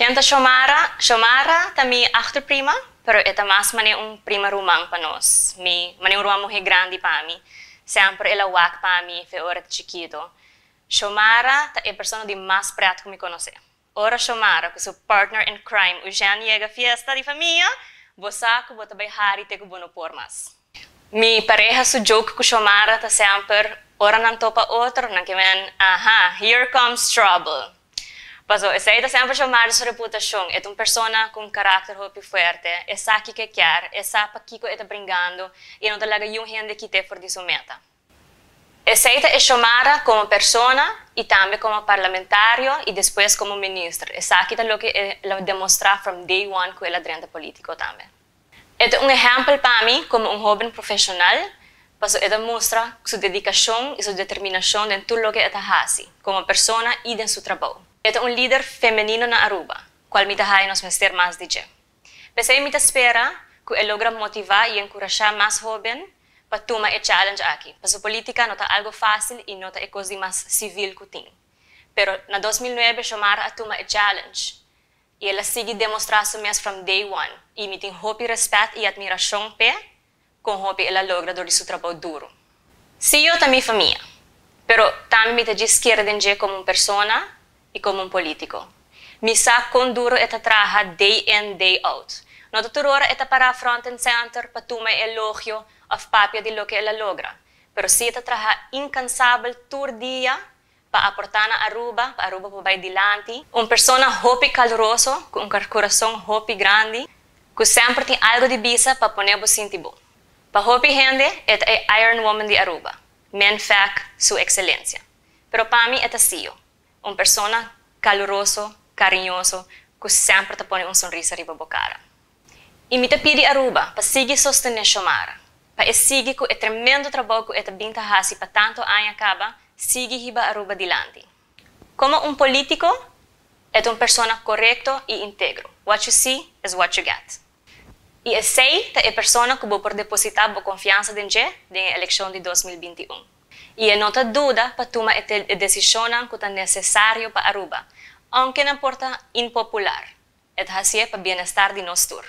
Ken ta Xiomara? Xiomara ta mi achterprima, pero e ta mas mane un prima ruman pa nos. Mi mane un ruman muhe grandi pa mi. Semper el a wak pa mi fe ora ta chikito. Xiomara ta e persona di mas pret ku mi konosé. Ora Xiomara ku su partner in crime Eugène yega fiesta di famia, bo sa ku bo ta bai hari te ku bo no por mas. Mi pareha su joke ku Xiomara ta semper ora nan topa otro, nan ke men, aha, here comes trouble. Paso, esei ta semper Xiomara su reputashon. E ta un persona ku un karakter hopi fuerte, e sa kiko e kier, e sa pakiko e ta bringando i e no ta laga yun hende kit'é for di su meta. Esei ta e Xiomara komo persona i tambe komo parlamentario i despues komo minister. Esaki ta loke el a demostrá from day one ku el a drenta polítiko tambe. E ta un ehèmpel pa mi komo un hóben profeshonal paso e ta mustra su dedikashon i su determinashon den tur loke e ta hasi komo persona i den su trabou. E ta un lider femenino na Aruba, kual mi ta haña nos mester mas di dje. P'esei mi ta spera ku e logra motivá i enkurashá mas hóben pa tuma e challenge aki, paso polítika no ta algo fásil i no ta e kos di mas sivil ku tin. Pero na 2009 Xiomara a tuma e challenge i el a sigui demostrá su mes from day one i mi tin hopi rèspèt i admirashon p'e kon hopi el a logra dor di su trabou duru. Sio ta mi famia, pero tambe mi ta djis kere den dje komo un persona i komo un polítiko. Mi sa kon duru e ta traha day in day out. No ta tur ora e ta pará front and center pa tuma e elogio òf papia di loke el a logra, pero si e ta traha inkansabel tur dia pa aportá na Aruba, pa Aruba por bai dilanti. Un persona hopi kaluroso, ku un kurason hopi grandi, ku semper tin algu di bisa pa pone bo sinti bon. Pa hopi hende e ta e Iron Woman di Aruba, men fek su ekselensia. Pero pa mi e ta Sio, un persona kaluroso, kariñoso, ku semper ta pone un sonrisa riba bo kara. I mi ta pidi Aruba pa sigui sostené Xiomara, pa e sigui ku e tremendo trabou ku e ta bin ta hasi pa tantu aña kaba, sigui hiba Aruba dilanti. Komo un polítiko, e ta un persona korekto i integro. What you see is what you get. I esei ta e persona ku bo por depositá bo konfiansa den dje den e elekshon di 2021. I e no ta duda pa tuma e desishonnan ku ta nesesario pa Aruba, ounke nan por ta impopular. E ta hasié pa bienestar di nos tur.